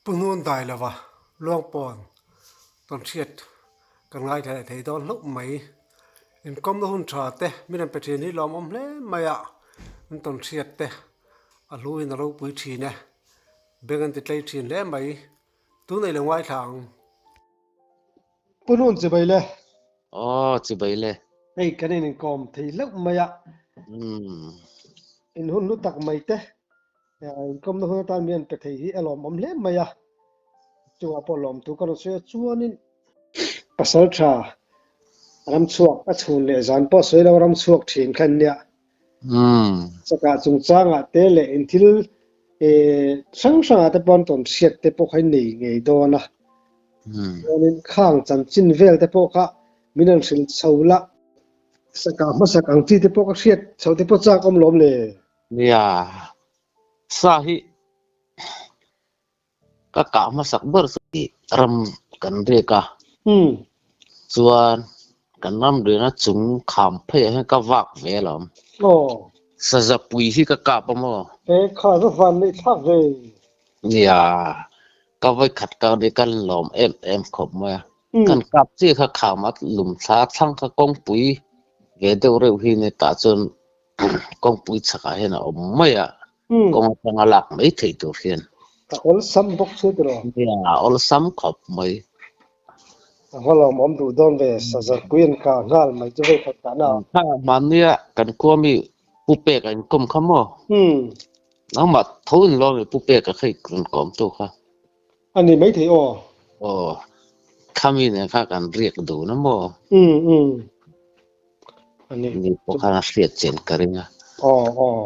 Pu Hnun dai lova Luangpawn tawnhriat kan ngaithla leh thei dawn hlauh mai. Inkawmna hun tha te min rawn pe thin hi lawmawm hle mai a, an tawnhriat te a hluin a ropui thin e. Beng an ti tlei thin hle mai. Tun ei lo ngaithla ang. Pu Hnun chibai le. Aw chibai le. Hei kan in inkawm thei hlauh mai a. In hun hlu tak mai te. Inkawmna hun atan mi an pe thei hi a lawmawm hle mai a. Chungah pawh lawmtu ka rawn sawi a chuanin pasal tha ram chhuak a chhun leh zan pawh sawi lo ram chhuak thin kha an nia. Chakah chungchangah te leh in thil hrang hrangah te pawh an tawn hriat te pawh kha in nei ngei dawn a. Chuanin khang chanchin vel te pawh kha min rawn hrilh chho la. Sakah hmasak ang chi te pawh ka hriat chho te pawh chak awm lawm le. Nia, sa hi ka kah hmasak ber chu ram kan riak a, chuan kan ram riahna chung kham pheiah hian ka vak ve alawm. Saza pui hi ka kap a maw? He kha va van neih thlak ve. Nia, ka vawi khat ka ni kan lawm em em khawp mai a. Kan kap chiah kha kham a lum thla thlang kha kawngpui ve deuh reuh hi ni tah chuan kawngpui chhakah hian a awm mai a, kawng atanga lak mai theih tur hian. A awlsam bawk chu tiraw? Nia, a awlsam khawp mai. A va lawmawm duh dawn ve, sazarpui an kah nghal mai chu vei khat kahna. Kha mahnia kan khua mi Pu Peka inkawm kha maw? Nangmah tho in lawm i Pu Peka kha i rawn kawm tu kha. A ni maithei aw. Aw, khami nen kha kan riak dun a maw? Ani. Ni pawh khan a hriat chian ka ring a. Aw aw.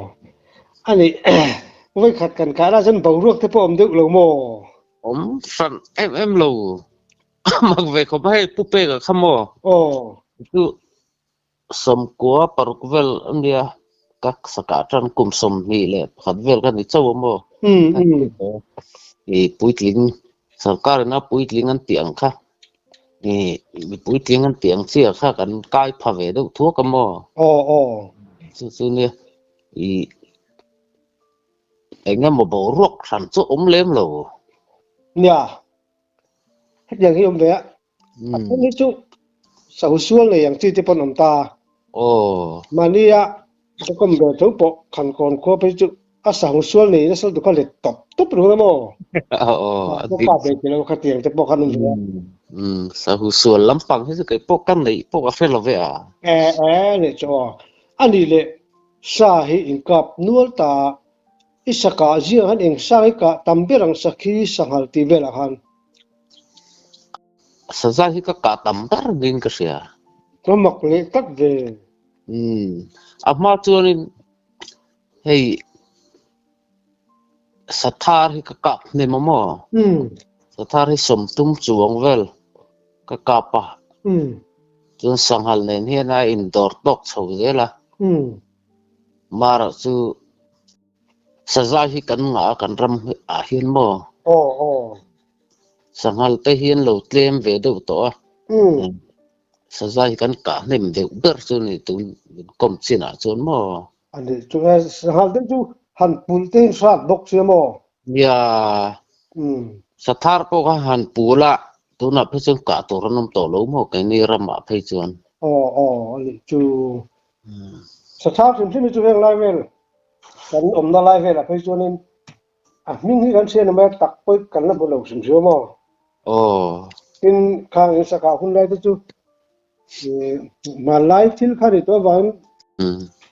Ani vawikhat kan kah lah chuan boruak te pawh awm deuh lo maw? Awm hran em em lo. Mak ve khawp a hei Pu Peka kha maw? Aw. Chu 96 vel a nia ka sakah tan kum 21 vel ka ni chauh a maw? I puitling sorkar ina puitling an tih ang kha. I mi puitling an tih ang chiah kha kan kai pha ve deuh thuak a maw? Aw aw. Chu chu nia i eng emaw boruak hran chu awm lem lo. Nia, hetiang hi awm ve a. A then hi chu sahu sual nei ang chi te pawn awm ta. Aw. Mahnia ka kawm ber tho pawh Khankawn khua phei chu a sahu sual nei nasa lutuk kha let tawp tawp reng a maw? Aw a dik. Ka ve ti lo khatiang te pawh khan awm ve a. Sahu sual lampang hi chu kei pawh ka neih pawh ka hre lo ve a. E e leh chu aw. Ani leh sa hi inkap nual ta I sakah ziang han eng sang i kah tam ber ang sakhi sanghal tih velah khan. Saza hi ka kah tam ber niin ka hria. Ka mak leh tak ve. Umm a hma chuanin hei sathar hi ka kap hnem a maw? Umm. Sathar hi sawmtum chuang vel ka kap a. Umm. Chuan sanghal nen hian a indawr tawk chho zel a. Umm. Mara chu saza hi kan ngah a kan ram ah hian maw? Aw aw. Sanghal te hian lo tlem ve deuh tawh a. Umm. Saza hi kan kah hnem deuh ber chu ni tun min kawm chin ah chuan maw? A nih chu e, sanghal te chu han pul te hi hrat bawk sia maw? Nia. Umm. Sathar pawh kha han pul a, tunah phei chuan kah tur an awm tawh lo maw keini ramah phei chuan. Aw aw a nih chu. Sathar hrim hrim hi chu heng lai vel kan awmna lai velah phei chuanin a hming hi kan hriat mai a tak pawh kan la hmu lo hrim hrim a maw? Aw. Tin, khang insakah hun lai te chu hmanlai thil kha ni tawh avangin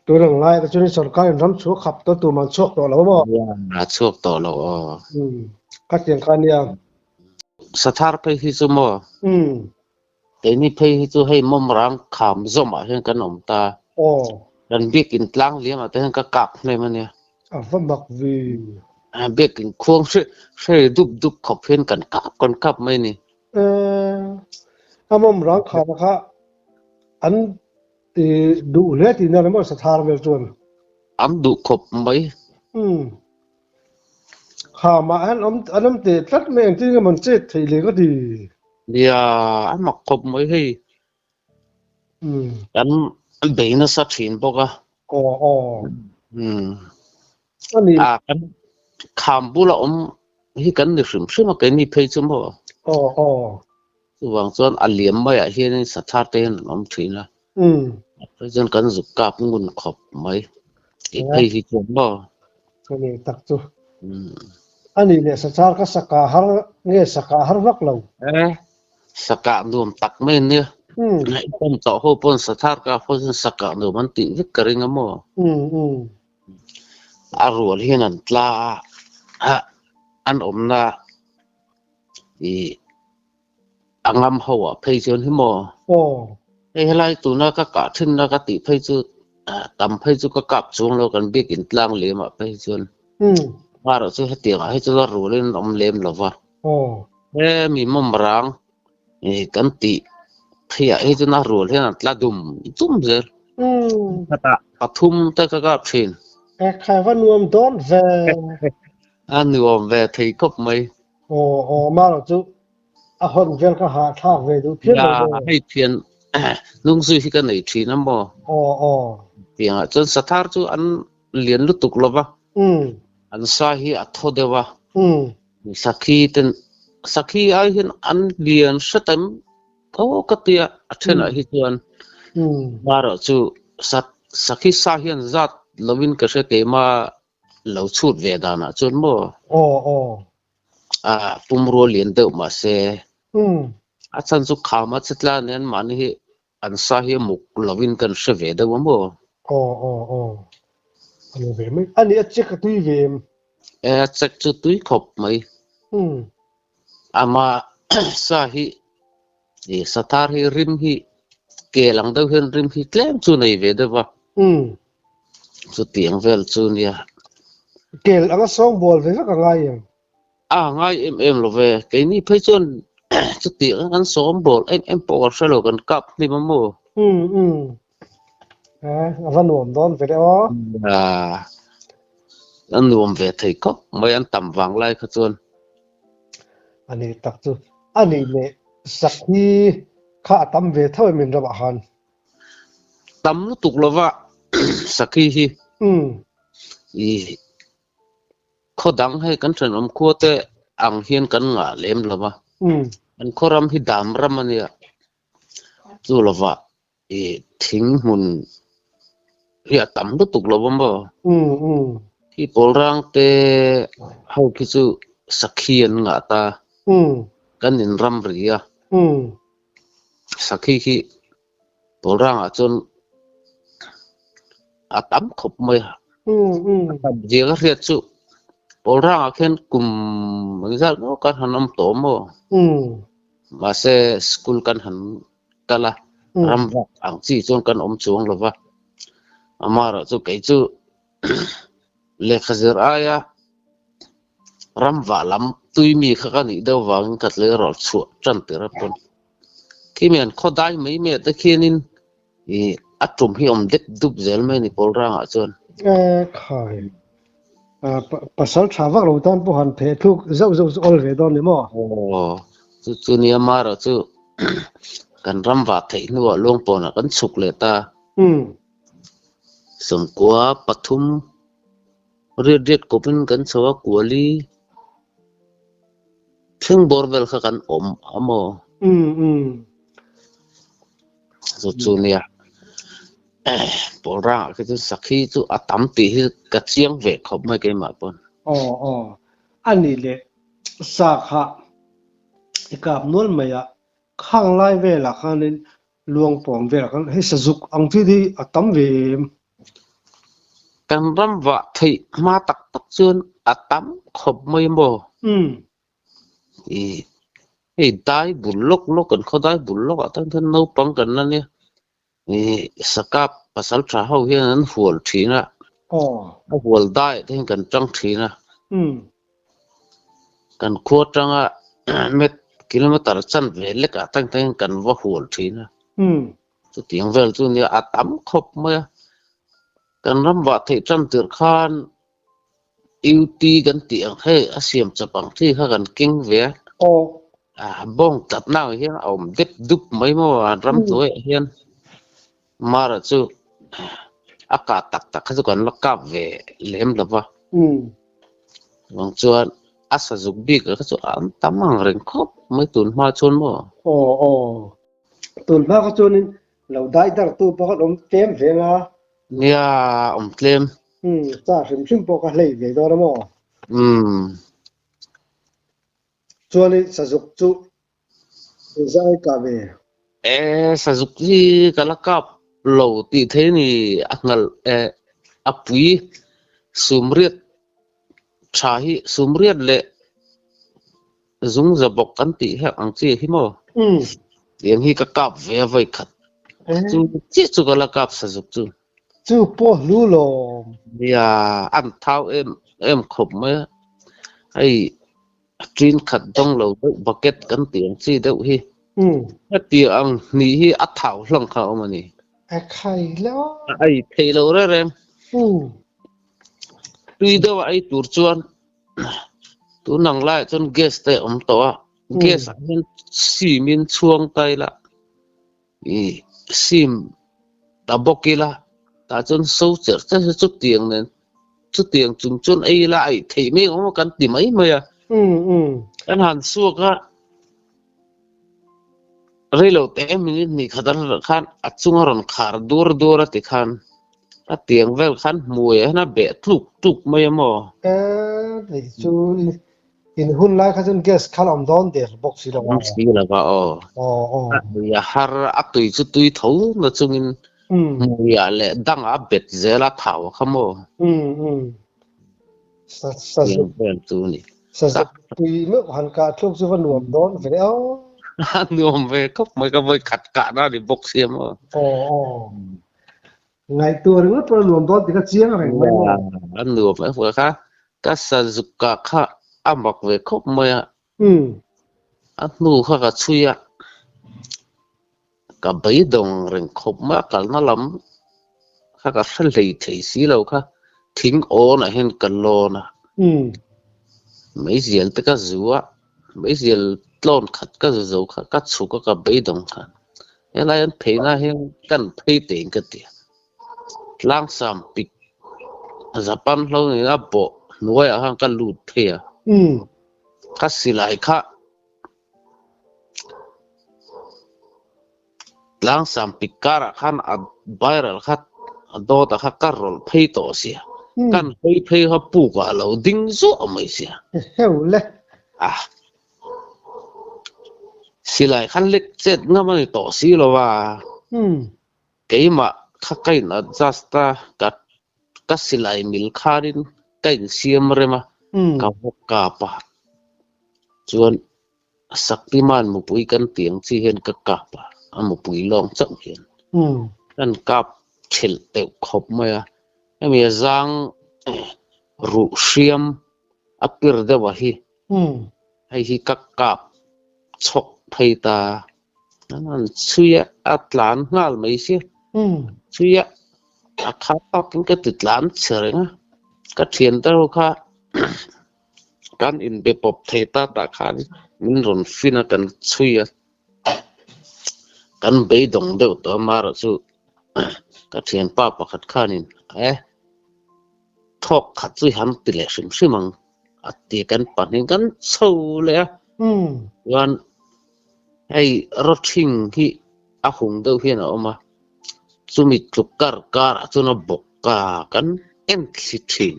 tun ang lai te chuan sorkarin ram chhuak khap tawh tur man chhuak tawh lo a maw? A chhuak tawh lo aw. Khatiang kha nia. Sathar phei hi chu maw? Keini phei hi chu hei mawmrang kham zawmah hian kan awm ta. Aw. Kan biakin tlang liamah te hian ka kap hnem a nia. A va mak ve. Biakin khuang hre hre dup dup khawp hian kan kap kan kap mai a ni. Eh, a mawmrang kham kha an duh hle tihna ni maw sathar vel chuan. An duh khawp mai. Umm. Khamah hian awm an awm teh tlat mai engtin nge maw an chet theih leh ka ti. Nia, a mak khawp mai hei. Umm. Kan bei nasa thin bawk a. Aw aw. Umm. A ni. A kan kham bula awm. hi kan ni hrim hrim a keini phei chu maw. Aw aw. Chuvang chuan a liam maiah hianin sathar te hian an awm thin a. Phei chuan kan zuk kap ngun khawp mai. Tih phei hi chuan maw. Ka nei tak chu. A nih leh sathar ka sakah har nge sakah har vak lo? E, sakah nuam tak mai an nia. Ngaihpawm tawh ho pawn sathar ka pawh chuan sakah nuam an tih vek ka ring a maw. A rual hian an tla a, an awmna ih a ngam ho ah phei chuan hi maw? Aw. Hei helai tuna ka kah thinna ka tih phei chu tam phei chu ka kap chuang lo kan biakin tlang lem ah phei chuan. Erawh chu hetiang ah hi chuan a rualin an awm lem lo va. Aw. He mi mawm rang ih kan tih phei ah hi chuan a rual hian an tla dum dum zel. Khatah pathum te ka kap thin. E khai va nuam dawn ve. A nuam ve thei khawp mai. Aw aw marawh chu a hawn vel ka hah thlak ve duh phian lo maw? Hei thian hnungzui hi ka nei thin a maw? Aw aw. Tiangah chuan sathar chu an lian lutuk lo va. An sa hi a thaw deuh a. Sakhi ten sakhi ai hian an lian hret em tho ka tia a thenah hi chuan marawh chu sakhi sa hian zat lovin ka hre keima lo chhut ve danah chuan maw? Aw aw. A pumrua lian deuh mahse a chhan chu khama che tla nen mahni hi an sa hi a muk lovin kan hre ve deuh a maw? Aw aw aw. A lo ve mai. A nih a check a tui ve em? E a check chu tui khawp mai. Ama sa hi i sathar hi rim hi kel ang deuh hian rim hi tlem chu nei ve deuh a. Chutiang vel chu nia. Kel anga sawng bual ve vek a ngai em? A ngai em em lo ve. Keini phei chuan chutiang anga kan sawm bual em em pawh kan hre lo kan kap hnim a maw? A va nuam dawn ve le aw. A nuam ve thei khawp mai an tam vang lai kha chuan. A ni tak chu. A nih leh sakhi kha a tam ve tho em in ramah khan? Tam lutuk lova sakhi hi. I khaw dang hei kan thenawm khua te ang hian kan ngah lem lova. Kan khaw ram hi dam ram a nia. Chu lova i thing hmun hi a tam lutuk lo a maw? Khi pawl rang te ho khi chu sakhi an ngah ta. Kan in ram ri a. Sakhi khi pawl rangah chuan a tam khawp mai a. A tam zia ka hriat chu pawl rangah khian kum engzat maw kan han awm tawh maw? Mahse school kan han kal a, ram vak ang chi chuan kan awm chuang lo va. Amaherawh chu kei chu lehkha zir aia ram vah lam tui mi kha ka nih deuh vangin ka tleirawl chhuah tan tir a pawn. Khi mian khaw dai mai mai ah te khianin ih a tum hi awm dep dup zel mai a ni pawl rangah chuan. E khai. Pasal tha vak lo tan pawh han pheh thluk zauh zauh chu awl ve dawn ni maw? Aw, chu chu nia marawh chu kan ram vah theih hnuah luangpawnah kan chhuk leh ta. Sawmkua pathum riat riat kawpin kan chho a, kuali thleng bawr vel kha kan awm a maw? Chu chu nia pawl rangah khi chu sakhi chu a tam tih hi ka chiang ve khawp mai keimah pawn. Aw aw a nih leh sa kha i kap nual mai a, khang lai velah khanin luang pawng velah khan hei sazuk ang chi hi a tam ve em? Kan ram vah theih hma tak tak chuan a tam khawp mai maw? Ih hei dai bul lawk lawk kan khaw dai bul lawk ah tan hian naupang kan la nia ih sakap pasal tha ho hian an hual thin a a hual dai ah te hian kan tang thin a kan khua tanga met kilometer chan ve lek ah tang te hian kan va hual thin a chutiang vel chu nia a tam khawp mai a kan ram vah theih tan tirh khan UT kan tih ang hei a siam chap ang thi kha kan keng ve a. Aw. A bawng tlat na ang hian a awm dep dup mai maw a ram hnuaiah hian mara chu a kah tak tak kha chu kan la kap ve lem lo va. Vang chuan A sazuk bik ah kha chu an tam ang reng khawp mai tun hma chuan maw? Aw aw. Tun hma kha chuanin lo dai dar tu pawh khan awm tlem ve nga. Nia, awm tlem. Umm, cha hrim hrim pawh kha hlei ve dawn a maw? Umm. Chuanin sazuk chu zai kah ve. E, sazuk hi ka la kap lo tih thei ni a hngalh e, a pui sumriat tha hi sumriat leh zungza bawk kan tih hek ang chi hi maw? Tiang hi ka kap ve a vawi khat. Chu chiah chu ka la kap sazuk chu. Chu pawh hlu lawm. Nia, an thau em em khawp mai a. Hei Ṭin khat dawng lo deuh bucket kan tih ang chi deuh hi. Heti ang hnih hi a thau hlang kha a awm a ni. A khai lo. A ei theih loh reng reng. Tui deuh a ei tur chuan tun ang laiah chuan gas te a awm tawh a. Gas ah hian sim in chhuang ta ila i sim ta bawk ila tah chuan so cherh cherh hi chutiang nen chutiang chung chuan ei ila a eih theih mai ang kan ti mai mai a. Kan han chhuak a, reilo te minute hnih khat a khan a chunga rawn khar dur dur a ti khan a tiang vel khan hmuai ah hian a beh tluk tluk mai a maw? Hei chu In hun lai kha chuan gas kha la awm dawn der bawk si lo a. Awm si lo a aw. Aw aw. A hmui a har a tui chu tui tho na chungin hmuiah leh dangah a bet zel a thau a kha maw. Um um. Sa sa Tiang vel chu ni. Sa zuk tui meuh han kah thluk chu va nuam dawn ve aw. A nuam ve khawp mai ka vawi khat kahna a ni bawk sia maw. Aw aw. Ngaihtuah ringawt pawh a nuam dawn tih kha chiang reng mai maw? A nuam mai hmuh kha ka sazuk kah kha a mak ve khawp mai a. A hnu kha ka chhui a, ka beidawng reng khawp mai a, kalna lam kha ka hre hlei thei si lo kha thing awnah hian ka lawn a. Meizial te ka zu a, meizial tlawn khat ka zu zo kha ka chhuk a ka beidawng kha. Helai an pheina hian kan phei tein ka ti a. Tlangsam pik Japan hlo nena bawh hnuaiah khan ka lut phei a. Ka silai kha Tlangsam pik karah khan a viral kha a dawtah kha ka rawlh phei tawh sia. Kan hawi phei kha pukah a lo ding zuah mai sia. Heu le. A Silai khan lek chet ngam a ni tawh si lo va. Keimah kha ka in adjust a, ka ka silai mil khanin ka insiam rem a, ka va kap a. Chuan Saktiman mupui kan tih ang chi hian ka kap a, a mupui lawng chauh hian. Kan kap thelh teuh khawp mai a. Hemi a zang ruh hriam a pir deuh a hi. Hei hi ka kap chhawk phei ta. An han chhui a, a tlan nghal mai sia. Chhui a, a kha tawkin ka ti tlan chhe reng a. Ka thian te ho kha kan inbe pawp thei ta tah khan min rawn fin a kan chhui a. Kan beidawng deuh tawh a marawh chu ka thianpa pakhat khanin e thawk khat chu i han ti leh hrim hrim ang. A ti kan pahnih kan chho leh a. Chuan hei rawthing hi a hung deuh hian a awm a, chumi tluk kar karah chuan a bawk a, kan en thli thin.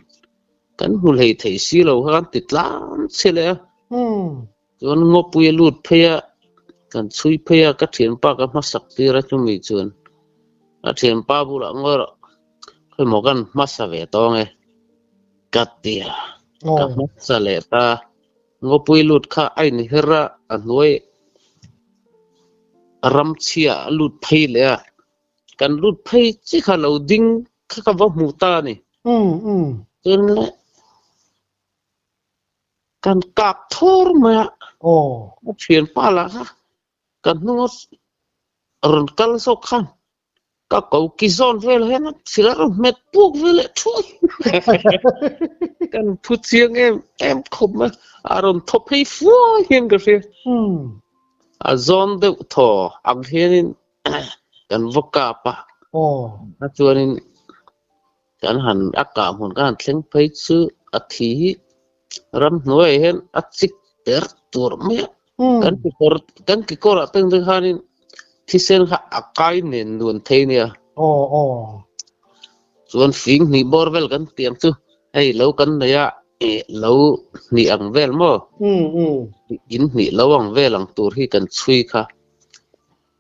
Kan hmu hlei thei si lo kha kan ti tlang chhe leh a. Chuan ngawpui a lut phei a, kan chhui phei a, ka thianpa ka hmasak tir a chumi chuan ka thianpa bulah ngawi rawh, khawimaw kan hmasa ve tawng e ka ti a, ka hmasa leh ta. Ngawpui lut kha a inher a, a hnuai ram chhia a lut phei leh a, kan lut phei chi kha lo ding kha ka va hmu ta a ni. Chuan le. Kan kap thur mai a. Aw. A thian pa lah kha ka hnunga rawn kal zawk khan ka ko ki zawn vel hian a thil a rawn hmet puk vel leh thuai. Kan phu chiang em em khawp mai a rawn thaw phei fuai hian ka hria. A zawn deuh thaw ang hianin kan va kap a. Aw. A chuanin Kan han a kah hmun kan han thleng phei chu a thi hi Ramhnuaiah hian a chik ter tur mai a, kan kekawr kan kekawrah te ang khanin thisen kha a kai nen nuan thei nia. Aw aw. Chuan fing hnih bawr vel kan tih ang chu hei lo kan nei a, ih lo hnih ang vel maw? In hnih lo ang vel ang tur hi kan chhui kha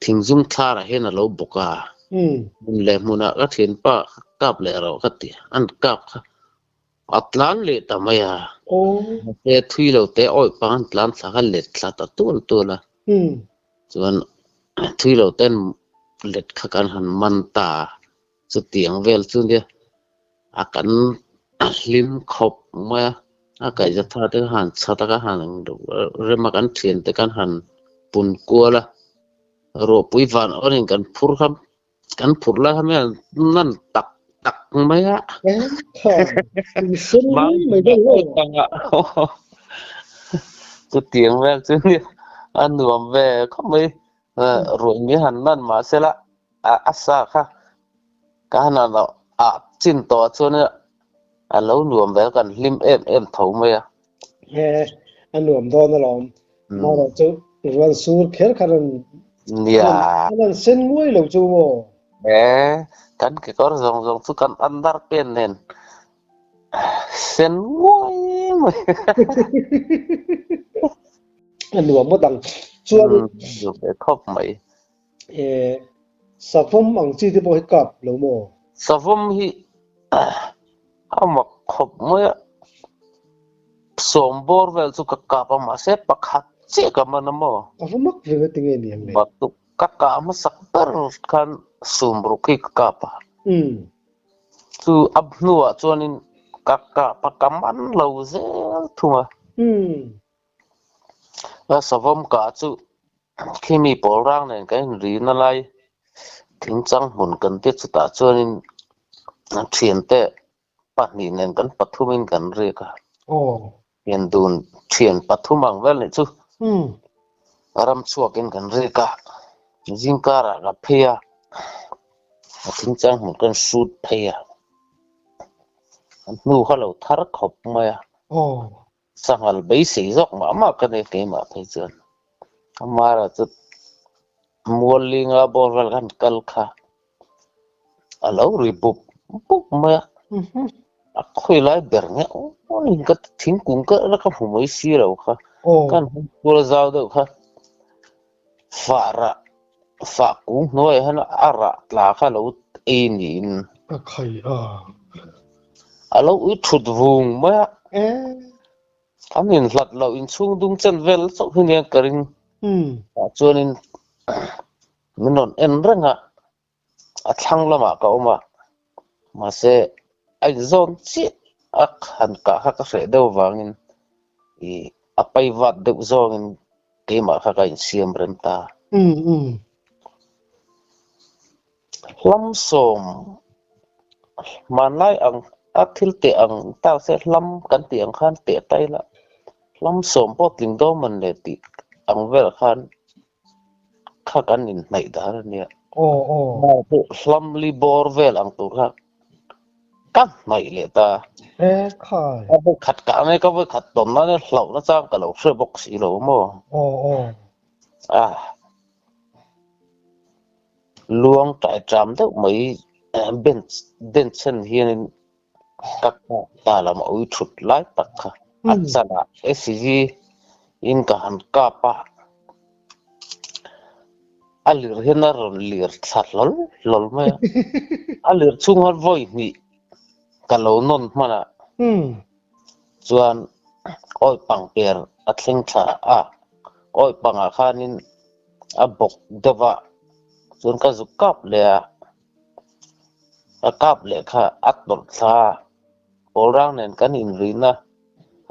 thingzung thlarah hian a lo bawk a. Hmun leh hmunah ka thianpa kap leh rawh ka ti, an kap kha A tlan leh ta mai a. Mahse thui lo te awih pang an tlan thla kha let thla ta tual tual a. Chuan thui lo ten let kha kan han man ta a. Chutiang vel chu nia a kan hlim khawp mai a. A kaihza tha te kha han chhat a, ka han rem a, kan thian te kan han pun kual a. Ruahpui van awnin kan phur kha Kan phurh lai kha mian nan tak tak mai a. Chutiang vel chu nia a nuam ve khawp mai. Ruih mi han nan mah sela a sa kha ka han a chin tawh chuan a lo nuam ve kan hlim em em tho mai a. He a nuam dawn alawm. Mahrawh chu ruan sur kher kha rawn Nia. An han sen nguai lo chu maw? He kan kekawr zawng zawng chu kan under pen nen sen nguai mai. A nuam ngawt ang. Chuan Nuam ve khawp mai. Savawm ang chi te pawh hi kap lo maw? Savawm hi a mak khawp mai a, sawm bawr vel chu ka kap a mahse pakhat chiah ka man a maw? A va mak ve ti nge ni ang le? Baktuk ka kah hmasak ber khan sum ruk hi ka kap a. Chu a hnuah chuanin ka kap a ka man lo zel thung a. A savawm kah chu khimi pawl rang nen kan inri na lai thingchang hmun kan tia chutah chuanin thiante pahnih nen kan pathumin kan riak a. Thian dun thian pathum ang vel nih chu ram chhuakin kan riak a, zingkarah ka phei a, a thingchang hmun kan hrut phei a, a hnu kha lo thar khawp mai a. Sanghal beisei zawk mah mah ka nei keimah phei chuan amara chu mual linga bawr vel khan kal kha a lo ri bup bup mai a, a khawi lai ber nge aw in ka thingkung ka la ka hmu mai si lo kha kan kual zau deuh kha fah rah fah kung hnuaiah hian a rah tla kha lo ei niin A khai a. A lo ui thut vung mai a. An inhlat loh inchhung dung chen vel chauh hi nia ka ring. Tah chuanin min rawn en reng a, a thlang lamah ka awm a, mahse a inzawn chiah a han kah kha ka hreh deuh avangin ih a pai vat deuh zawngin keimah kha ka insiam rem ta. Hlam sawm hmanlai ang a thil teh ang tak se hlam kan tih ang khan teh ta ila hlam sawm pawh tling dawn man le tih ang vel khan kha kan inhnaih dan a nia. Hlam li bawr vel ang tur kha ka hnaih leh ta. Ka vawi khat kah mai ka vawi khat tawn nan hlauh na chang ka lo hre bawk si lo maw. Luang ṭai ṭam deuh mai bench denchhen hianin ka kah ta lam a ui ṭhut lai tak kha a chalah SCG in ka han kap a, a lir hian a rawn lir thla hlawl hlawl mai a, a lir chhung khan vawi hnih ka lo nawn hman a, chuan awi pang per a thleng thla a, awi pangah khanin a bawk deuh a chuan ka zuk kap leh a a kap leh kha a tawlh thla a pawl rang nen kan inrihna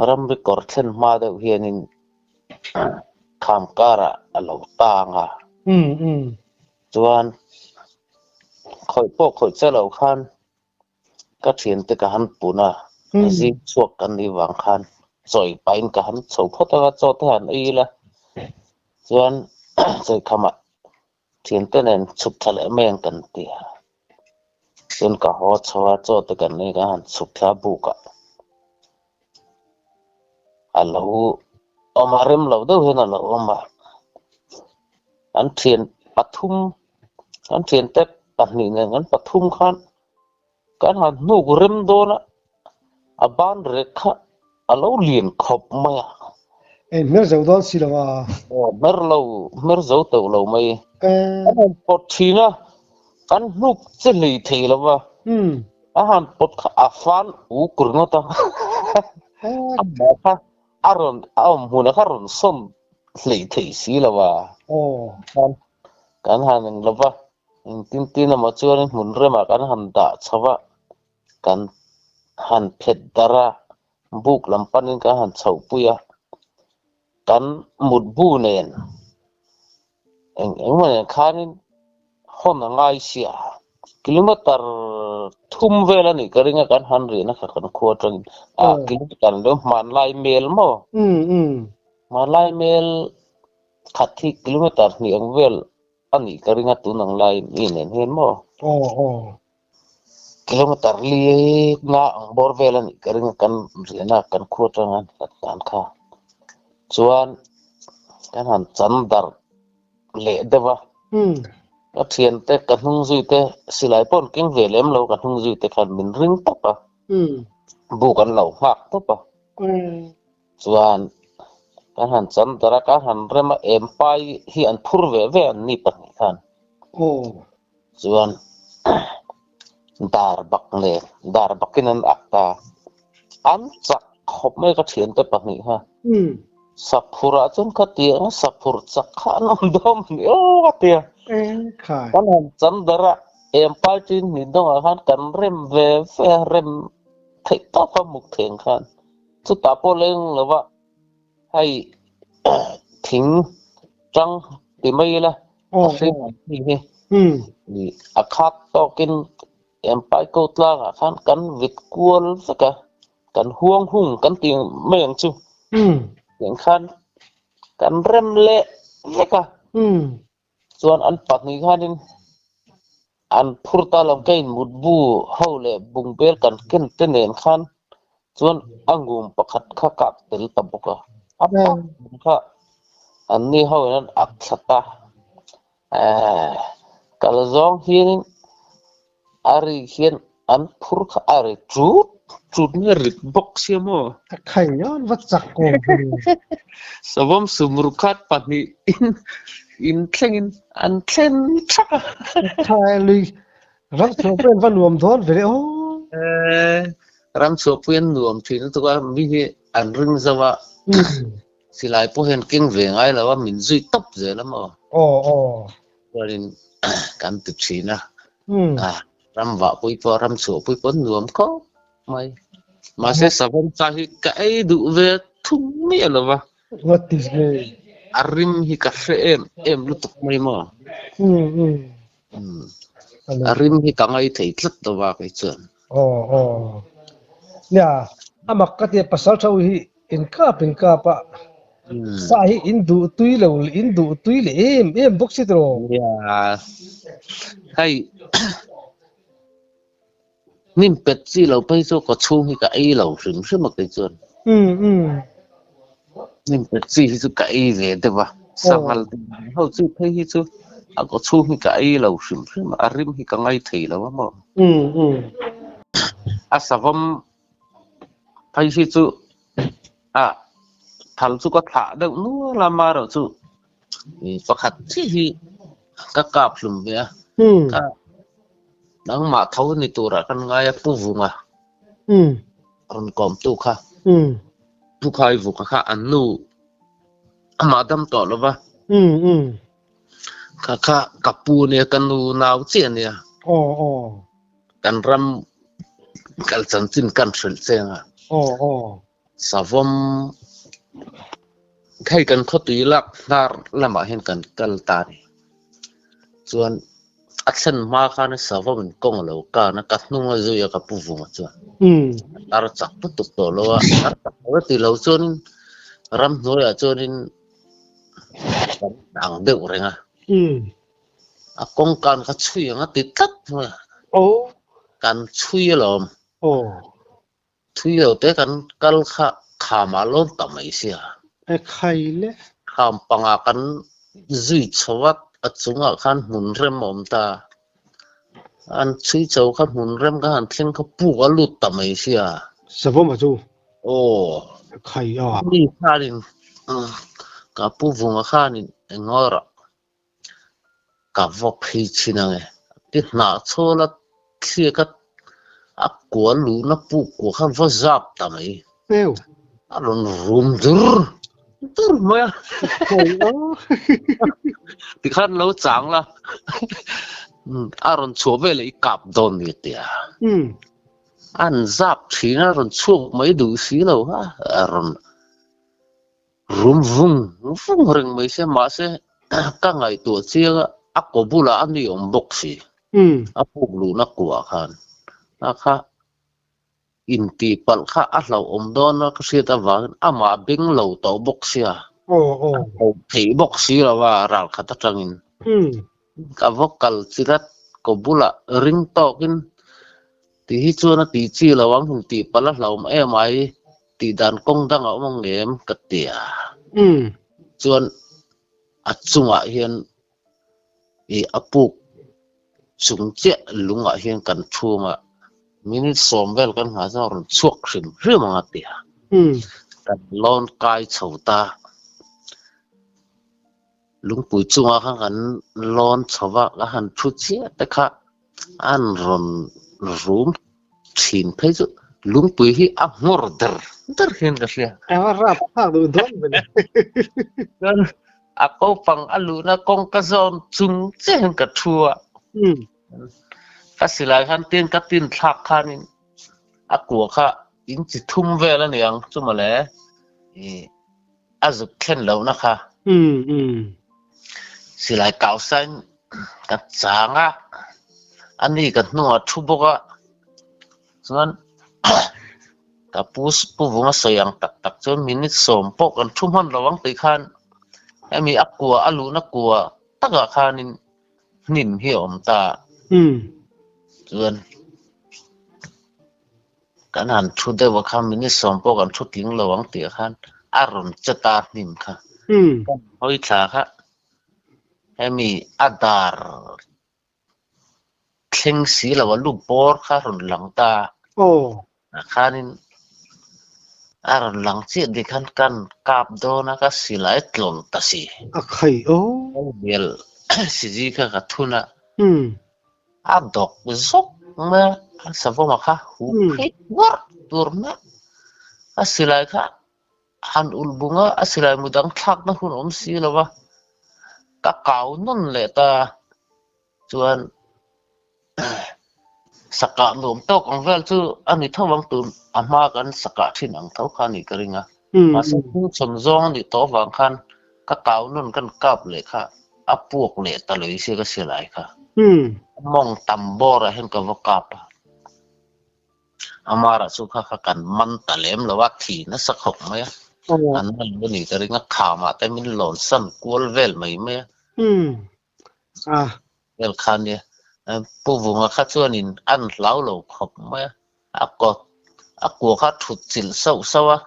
ramri kawr thlen hma deuh hianin kham karah a lo tang a chuan khawih pawh khawih che lo khan Ka thiante ka han pun a, zing chhuak kan nih vang khan chawi pahin ka han chho phawt a, chaw te han ei ila chuan chawi khamah thiante nen chhuk thla leh mai ang kan ti a, chuan ka haw chho a, chaw te kan ei ka han chhuk thla a bukah. A lo awm a, rem lo deuh hian a lo awm a. An thian pathum, an thiante pahnih nen an pathum khan kan han hnuk rem dawn a, a ban rek kha a lo lian khawp mai a. Ei hmer zo dawn si lo a. Aw hmer lo, hmer zo teuh lo mai. Kan han pawt thin a, kan hnuk che hlei thei lo va. A han pawt kha a fan uk ringawt a, amah kha a rawn a awm hmunah kha rawn sawn hleih theih si lo a. Kan han eng lo va, engtin tin emaw chuanin hmun remah kan han dah chho a, kan han phet darh a, buk lam panin kan han chhohpui a, kan mutbu nen Eng engemaw nen khanin hawn a ngai sia. Kilometer thum vel a nih ka ring a kan han rihna kha kan khua atangin. Ah kilometer deuh hmanlai mel maw? Hmanlai mel khat hi kilometer hnih ang vel a nih ka ring a tun ang lai mi nen hian maw? Kilometer li nga ang bawr vel a nih ka ring a kan riahna kan khua atanga hlat dan kha chuan kan han chan darh leh deuh a ka thiante ka hnung zui te silai pawh an keng ve lem lo ka hnung zui te khan min ring tawp a buk an lo nghak tawp a chuan kan han chan darh a kan han rem a em pai hi an phur ve ve an ni pahnih khan. Chuan dar bak nen dar bakin an ak ta. An chak khawp mai ka thiante pahnih kha. Saphurah chuan ka ti ang saphur chak kha an awm dawn a ni aw ka ti a. Kan han chan darh a, Empire tin hnih dawngah khan kan rem ve ve a, rem theih tawp a muk theng khan. Chutah pawh leng lova hei thing tang ti mai ila a hring ang chi hi a khat tawkin Empire ko tlangah khan kan vit kual vek a, kan huang hung kan ti mai ang chu. Tiang khan kan rem leh vek a. Chuan an pahnih khanin an phur ta lo kein mutbu ho leh bungbel kan ken te nen khan chuan a ngum pakhat kha kak tel ta bawk a. A pak kha an ni ho in an ak thla ta. Ehh kal zawng hianin a ri hian an phur kha a ri chut chut nge rit bawk sia maw? A khai an va chak awm ve. Savawm sumru khat pahnih in in thlengin an thlen thak a. A khai lui ram chhuah pawh an va nuam dawn ve le aw. Ehh ram chhuah pawh an nuam thin lutuk a mi hi an ring zo a. Silai pawh hian keng ve ngai lo a min zui tawp zel a maw? Aw aw. Chuanin kan ti thin a, a ram vah pui pawh ram chhuah pui pawh nuam khawp mai. Mahse savawm sa hi ka ei duh ve thung miah lo va. What is ve? A rim hi ka hre em em lutuk mai maw? A rim hi ka ngai thei tlat lo va kei chuan. Aw aw. Nia, a mak ka tia pasal tho hi in kap in kap a, sa hi in duh tui lo in duh tui leh em em bawk si tiraw? Nia, hei hnim pet chi lo phei chu ka chhung hi ka ei lo hrim hrim a kei chuan. Hnim pet chi hi chu ka ei ve deuh a, sanghal ho chi phei hi chu a kaw chhung hi ka ei lo hrim hrim a, a rim hi ka ngai thei lo a maw. A savawm phei hi chu a thal chu ka thlah deuh nual a, amaherawh chu pakhat chiah hi ka kap hlum ve a, ka nangmah tho ni turah kan ngai a, Pu Vunga rawn kawmtu kha, Pu Khai Vunga kha an nu amah dam tawh lo va, kha kha ka pu nia ka nu nau chiah nia. Kan ram kal chanchin kan hrilh cheng a. Savawm hei kan khawtui lak hnar lamah hian kan kal ta a ni. Chuan a thlen hma khan savawm in kawng a lo kan a, ka hnung a zui a ka pu vunga chuan. Tar chak lutuk tawh lo a, tar chak lo ti lo chuanin ramhnuaiah chuanin kan ang deuh reng a. A kawngkan kha chhui ang a ti tlat mai a. Kan chhui alawm. Thui lo te kan kal kha Kham ah lawn ta mai sia. E khai le. Kham pangah kan zui chho a, a chungah khan hmun rem a awm ta. An chhui chho kha hmun rem ka han thleng kha puk a lut ta mai sia. Savawm a chu. Aw. Khai a. Mi khanin ka pu vunga khanin engawrah ka va phei chhin ang e. Ti hnah chhawl a thliak a, a kua luhna puk kua kha va zap ta mai. Eu. A rawn rum dur dur mai a. Tikhan lo chang la. A rawn chhuah veleh i kap dawn ni a ti a. An zap thin a, rawn chhuak mai duh si lo a, a rawn Rum vung vung reng mai se, mahse ka ngaihtuah chiang a, a kaw bulah a ni awm bawk si. A puk luhna kuah khan a kha intih palh kha a hlauhawm dawn a ka hriat avangin amah beng lo tawh bawk sia, a hlauh theih bawk si lo a ral khat atangin. Ka va kal chirat kaw bulah ring tawkin tih hi chuan a tih chi lo ang intih palh a hlauhawm em ai. Tih dan kawng dang a awm ang em ka ti a. Chuan a chungah hian ih a puk chung chiah lungah hian kan chhung a, minute sawm vel kan nghah chuan a rawn chhuak hrim hrim ang a ti a. Kan lawn kai chho ta. Lungpui chungah khan kan lawn chho va, ka han thu chiah te kha an rawn rum thin phei chu lungpui hi a nghawr der der hian ka hria. A rap phak duh dawn ve le. Chuan a kopang a luhna kawngka zawn chung chiah hian ka thu a. Ka silai khan tin ka tin thlak khanin a kua kha inchi thum vel a niang chu mawle. A zuk thlen lohna kha. Silai kau sain ka chang a, a ni ka hnungah thu bawk a, chuan ka pu pu vunga sawi ang tak tak chuan minute sawm pawh kan thu hman lo ang tih khan hemi a kua a luhna kua takah khanin hnim hi a awm ta. Chuan Kan han thu deuh a kha minute sawm pawh kan thu tling lo ang tih ah khan a rawn che ta hnim kha. Kan hawi thla kha hemi a dar thleng si lo a lu bawr kha a rawn lang ta. Ah khanin a rawn lang chiah dik khan kan kap dawn a ka silai tlawlh ta si. A khai aw. Bial siji kha ka thun a. A dawk zawk mai a, an savawm a kha hu phei uar tur mai a, a silai kha han ulh bung a, a silai mu dang thlakna hun awm si lo va, ka kau nawn leh ta chuan sakah nuam tawk ang vel chu a ni tho ang tun a hma kan sakah thin ang tho kha a nih ka ring a, mahse hnungchhawn zawng a nih tawh avang khan ka kau nawn kan kap leh kha a puak leh ta lo isia ka silai kha. Mawng tam bawr ah hian ka va kap a. Amara chu kha kha kan man ta lem lo a, thi nasa khawp mai a. An man lo ni ka ring a, kham ah te min lawn san kual vel mai mai a. Vel kha nia. Pu Vunga kha chuanin an hlau lo khawp mai a. A kawt a kua kha thut chilh sauh sauh a,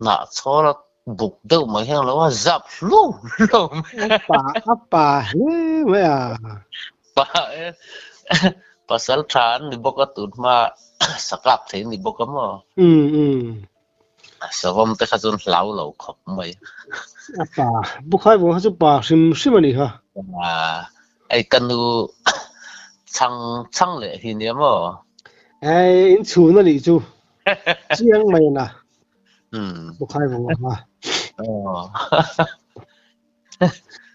hnah chhawl a buk deuh mai hian lo a zap hlu hlu mai. A pa a pa hle mai a. Pa e pasal tha an ni bawk a tun hma sakap thei an ni bawk a maw. Um um. Savawm te kha chuan hlau lo khawp mai. A pa bukhai vawng kha chu pa hrim hrim a ni kha. Ei ka nu chhang chhang leh hi nia maw. Ei in chhun a nih chu. Chiang mai na. Bukhai vawng kha.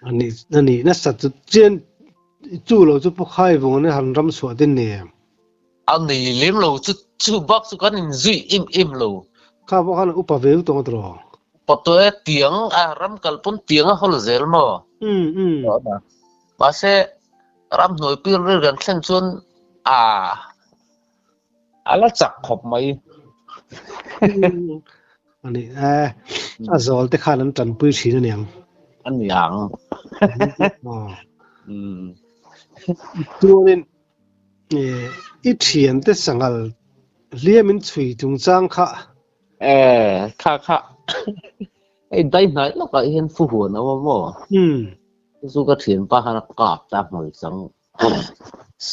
Ani ani nasa chu chian chu lo chu bukhai vawng ne han ram chhuah din ni. A nei lem lo chu chu bak chu kan inzui em em lo. Kha pawh khan upa ve tawng a tawh. Upa tawh e tiang a ram kal pawn tiang a hawl zel maw? Um um. Mahse ram hnuai pir vel kan thlen chuan a a la chak khawp mai. Ani e a zawl te khan an tanpui thin aniang. Aniang. Chuanin I thiante sanghal hliamin chhui chungchang kha. Eh, kha kha hei dai hnai lawkah hian fu huan a awm a maw? Chu ka thianpa khan a kap ta hmul chang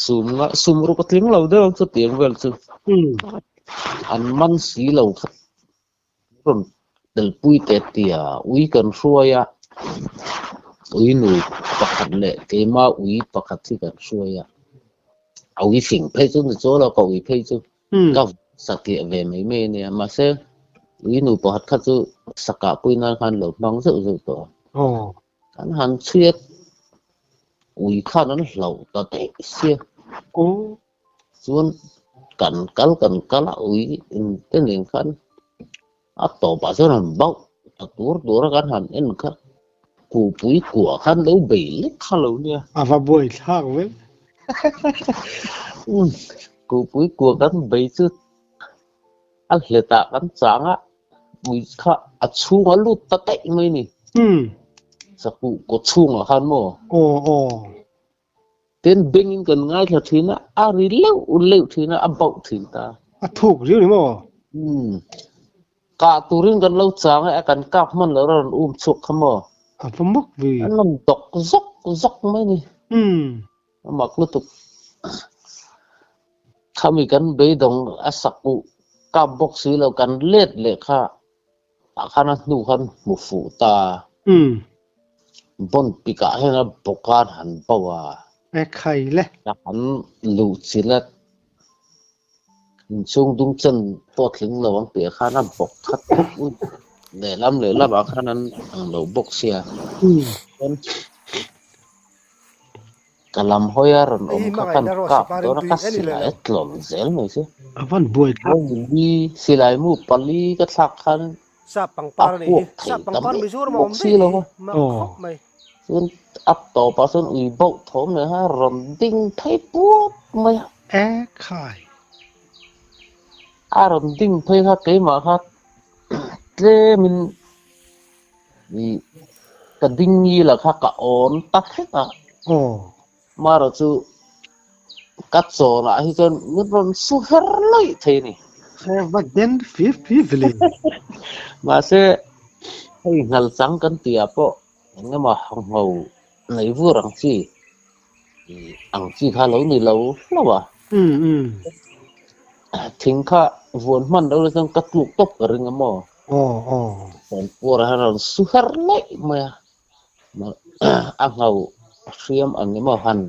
sum nga sum ruk a tling lo deuh ang chutiang vel chu an man si lo kha rawn telpui teh tia ui kan hruai a ui nu pakhat leh keima ui pakhat hi kan hruai a a ui fing phei chu ni chuan lo ka ui phei chu ka satliah ve mai mai a nia mahse ui nu pakhat kha chu sakah pui nan khan lo hmang zeuh zeuh tawh a kan han chhui a ui khan an hlauh ta daih sia chuan kan kal kan kal a ui te nen khan a tawpah chuan han bauh ta tur tur a kan han en kha kupui kuah khan lo bei lek kha lo nia. A va buai thlak vel. Kupui kuah kan bei chu a hletah kan chang a, ui kha a chhung a lut ta daih mai ni. Sakuh kaw chhungah khan maw? Aw aw. Tin bengin kan ngaithla thin a, a ri leuh leuh thin a, a bauh thin ta. A thuk riau ni maw? Umm. Kah turin kan lo chang e, a kan kap hman lo rawn um chhuak kha maw? A va mawk ve. An rawn dawk zawk zawk mai ni. Umm. A mak lutuk. Khami kan beidawng a sak uh kap bawk si lo kan let leh kha tah khan a hnu khan hmu fuh ta. Umm. Bon pikah hian a bawk a han bo a. E khai le. Ka han luh chilh a, inchhung dung chen pawh tling lo ang tih ah khan a bawk khat lehlam lehlam ah khan an ang lo bawk sia. Chuan ka lam hawi a rawn awm kha kan kap dawn a, ka silai a tlawm zel mai si. A van buai thlak. Silai mu pali ka thlak khan Sap a pangpar a nih puak hi. thei Sap ta pangpar miah Mizoram a bawk awm si daih lo hi. a. Mak khawp mai. Chuan a tawpah chuan ui bauh thawm leh kha rawn ding phei puat mai a. E khai. A rawn ding phei kha keimah kha tlemin i ka ding ngil ah kha ka awn ta hlek a. Aw. Marawh chu ka chawnah hi chuan min rawn su her laih thei a ni. He va den fif fif le. Mahse hei nghal chang kan tihah pawh eng emaw ngho nei vur ang chi ang chi kha lo ni lo hlauh a. Thing kha vuan hman lo la chuan ka tluk tawp ka ring a maw. Chuan puarah hian a rawn su her laih mai a. A ngho hriam ang emaw han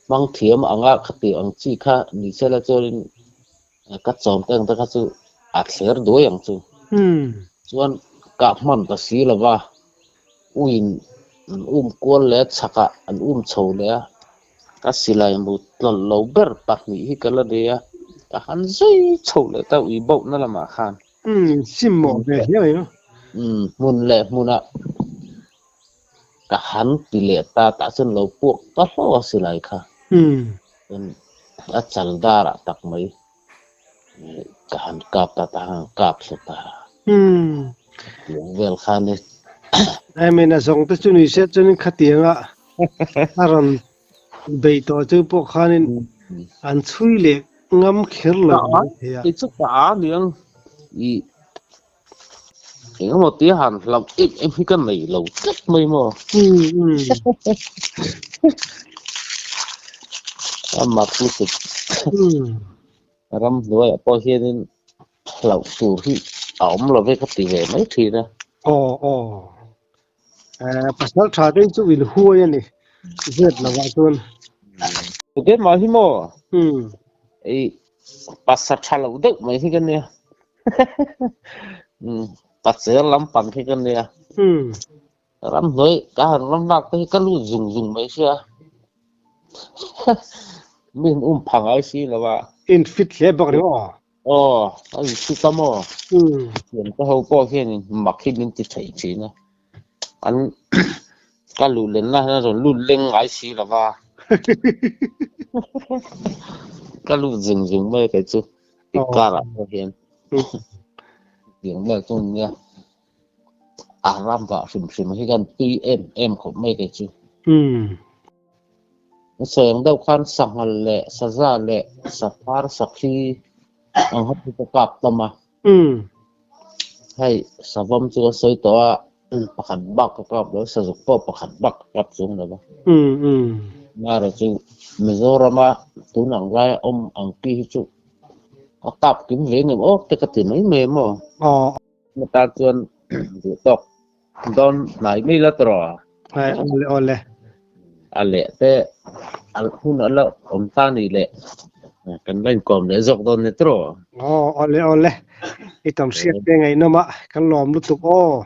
hmang thiam anga khati ang chi kha ni se la chuanin ka chawm te ang te kha chu a thler duai ang chu. Chuan kah hman ta si lo va, uiin an um kual leh a chhakah an um chho leh a, ka silai mu tlawlh lo ber pahnih hi ka la nei a, ka han zui chho leh ta ui bauhna lamah khan. Umm sim mawh ve hle mai a. Umm hmun leh hmunah ka han ti leh ta tah chuan lo puak ta hlauh a silai kha. Umm. Chuan a chal darah tak mai ka han kap ta ta han kap thla ta. Umm. Tiang vel kha ni. I mean a zawng te chu ni se chuanin khatianga a rawn bei tawh chu pawh khanin an chhui leh ngam kher lo mai thei a. Kei chu ka a niang i engemaw tia han hlauh em em hi ka nei lo tlat mai maw. A mak lutuk. Ramhnuaiah pawh hianin hlauh tur hi a awm lo ve ka ti ve mai thin a. Aw aw. Eh, pasal tha te chu in huai a ni. Zet lovah chuan. Keimah hi maw? Hmm. Ei pasal tha lo deuh mai hi ka nia. Hmm, pasel lampang hi ka nia. Hmm. Ramhnuai ka han ram vak te hi ka lut zung zung mai sia. Min um pha ngai si lo a. In fit hle bawk ni maw? Aw, a in fit a maw? Thian te ho pawh hian in mak hi min ti theih thin a. An ka luh lenna hian a rawn lut leng ngai si lo va. Ka lut zung zung mai kei chu tik karah pawh hian. Tiang vel chu nia. A ram vah hrim hrim hi kan tui em em khawp mai kei chu. Sawi ang deuh khan sanghal leh saza leh saphar sakhi ang ho chu ka kap tam a. Hei savam chu ka sawi tawh a, pakhat bak ka kap lo, sazuk pawh pakhat bak ka kap chung lo va. Mara chu Mizorama tun ang laia awm ang pi hi chu ka kap kim ve ngem awk te ka ti mai mai maw. Heta chuan duh tawk dawn hnai mai la tawh a. Awle awle. A leh te a hun a la awm ta ni le kan la inkawm leh zawk dawn ni tawh. Aw awle awle. I tam hriat te ngaihnawm a kan lawm lutuk aw.